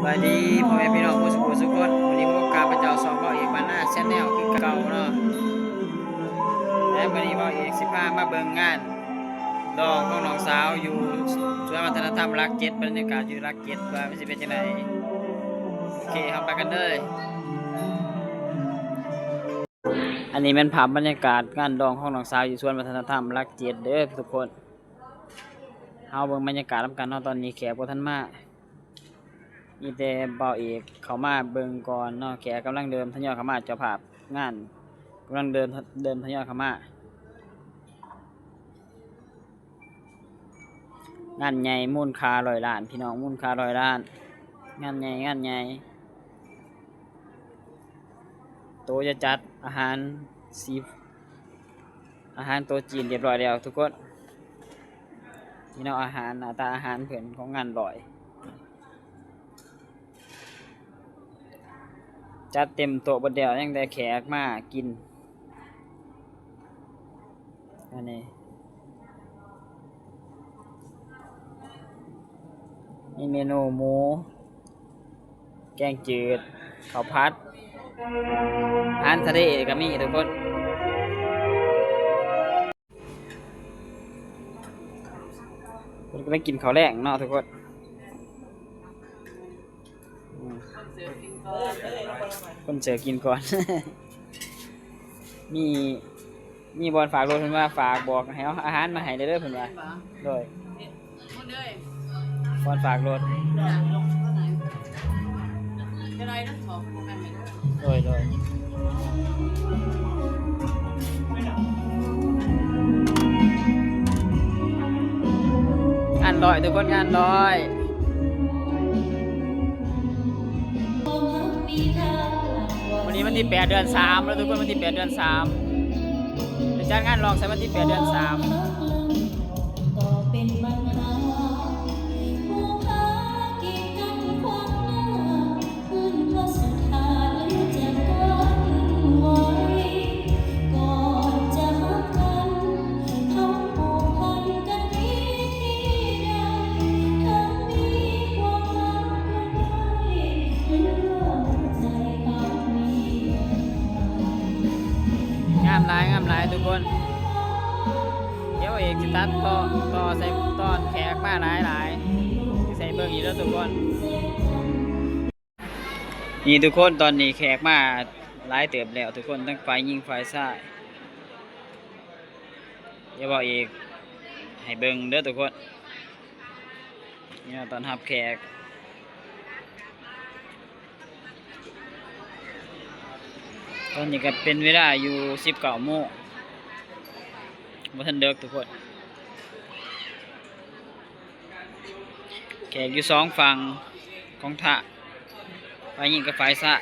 ສະບາຍດີພໍ່ແມ່ພີ່ນ້ອງໝົດສູ່ຜູ້ສູ່ຄົນ, ມື້ນີ້ພົບກັບຂ້າພະເຈົ້າຊ່ອງເບົາເອກບ້ານນາແຊນແນວຄືເກົ່າເນາະ. ແລະມື້ນີ້ເບົາເອກຊິພາມາເບິ່ງງານດອງຂອງນ້ອງສາວຢູ່ສວນວັດທະນະທຳຫຼັກເຈັດ, ບັນຍາກາດຢູ່ຫຼັກເຈັດວ່າມັນຊິເປັນຈັ່ງໃດ. ໂອເຄ ເຮົາໄປກັນເລີຍ. ອັນນີ້ແມ່ນພາບບັນຍາກາດງານດອງຂອງນ້ອງສາວຢູ່ສວນວັດທະນະທຳຫຼັກເຈັດເດີທຸກຄົນ. ເຮົາເບິ່ງບັນຍາກາດນຳກັນເນາະ. ຕອນນີ້ແຂກບໍ່ທັນມາ, ມີແຕ່ເບົາເອກເຂົ້າມາເບິ່ງກ່ອນເນາະ. ແຂກກຳລັງເລີ່ມທະຍອຍເຂົ້າມາ, ເຈົ້າພາບງານກຳລັງເດີນ ເລີ່ມທະຍອຍເຂົ້າມາ. ງານໃຫຍ່ມູນຄ່າຮ້ອຍລ້ານພີ່ນ້ອງ, ມູນຄ່າຮ້ອຍລ້ານ, ງານໃຫຍ່ ງານໃຫຍ່. ໂຕຈະຈັດອາຫານຊີ ອາຫານໂຕຈີນຮຽບຮ້ອຍແລ້ວທຸກຄົນ. ນີ້ເນາະ ອາຫານ ໜ້າຕາອາຫານເພິ່ນຂອງງານຮ້ອຍ. ຈັດເຕັມໂຕະເບິດແລ້ວ, ຍັງແຕ່ແຂກມາກິນ. ອັນນີ້ມີເມນູໝູ ແກງຈືດ ເຂົ້າຜັດ ອາຫານທະເລກໍມີທຸກຄົນ. ເພິ່ນກຳລັງກິນເຂົ້າແລງເນາະທຸກຄົນ. ອືມ ຄົນເສີບກິນກ່ອນ ມີ ມີບ່ອນຝາກລົດ ເພິ່ນວ່າຝາກບອກໃຫ້ເອົາອາຫານມາໃຫ້ແດ່ເດີ ເພິ່ນວ່າ. ໂດຍ ບ່ອນຝາກລົດ. ໂດຍ ໂດຍ. ງານຮ້ອຍທຸກຄົນ, ງານຮ້ອຍ. ມື້ນີ້ວັນທີແປດ ເດືອນສາມແລ້ວທຸກຄົນ, ວັນທີແປດ ເດືອນສາມ. ໄປຈັດງານຮ້ອງໃສ່ວັນທີແປດ ເດືອນສາມ. ງາມຫຼາຍ ງາມຫຼາຍທຸກຄົນ. ດຽວເອກຊິຕັດຕໍ່ ຕໍ່ໃສ່ຕອນແຂກມາຫຼາຍໆ ໃຫ້ເບິ່ງອີກເດີທຸກຄົນ. ນີ້ທຸກຄົນ, ຕອນນີ້ແຂກມາຫຼາຍເຕີບແລ້ວທຸກຄົນ, ທັງຝ່າຍຍິງຝ່າຍຊາຍ. ດຽວເບົາເອກໃຫ້ເບິ່ງເດີທຸກຄົນ. ນີ້ເນາະ ຕ້ອນຮັບແຂກ. ຕອນນີ້ກໍເປັນເວລາຢູ່ສິບເກົ້າໂມງ, ບໍ່ທັນເດິກທຸກຄົນ. ແຂກຢູ່ສອງຝັ່ງຂອງທາງ, ຝ່າຍຍິງກັບຝ່າຍຊາຍ.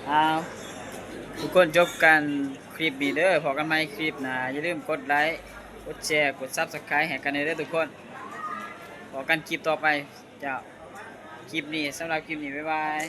ອ້າວ ທຸກຄົນ ຈົບກັນຄລິບນີ້ເດີ. ພໍ້ກັນໃໝ່ຄລິບໜ້າ, ຢ່າລືມກົດໄລຄ໌ ກົດແຊຄ໌ ກົດຊັບສະໄຄຣບ໌ໃຫ້ກັນແດ່ເດີທຸກຄົນ. ພໍ້ກັນຄລິບຕໍ່ໄປ. ເຈົ້າ ຄລິບນີ້ ສຳລັບຄລິບນີ້ ບາຍບາຍ.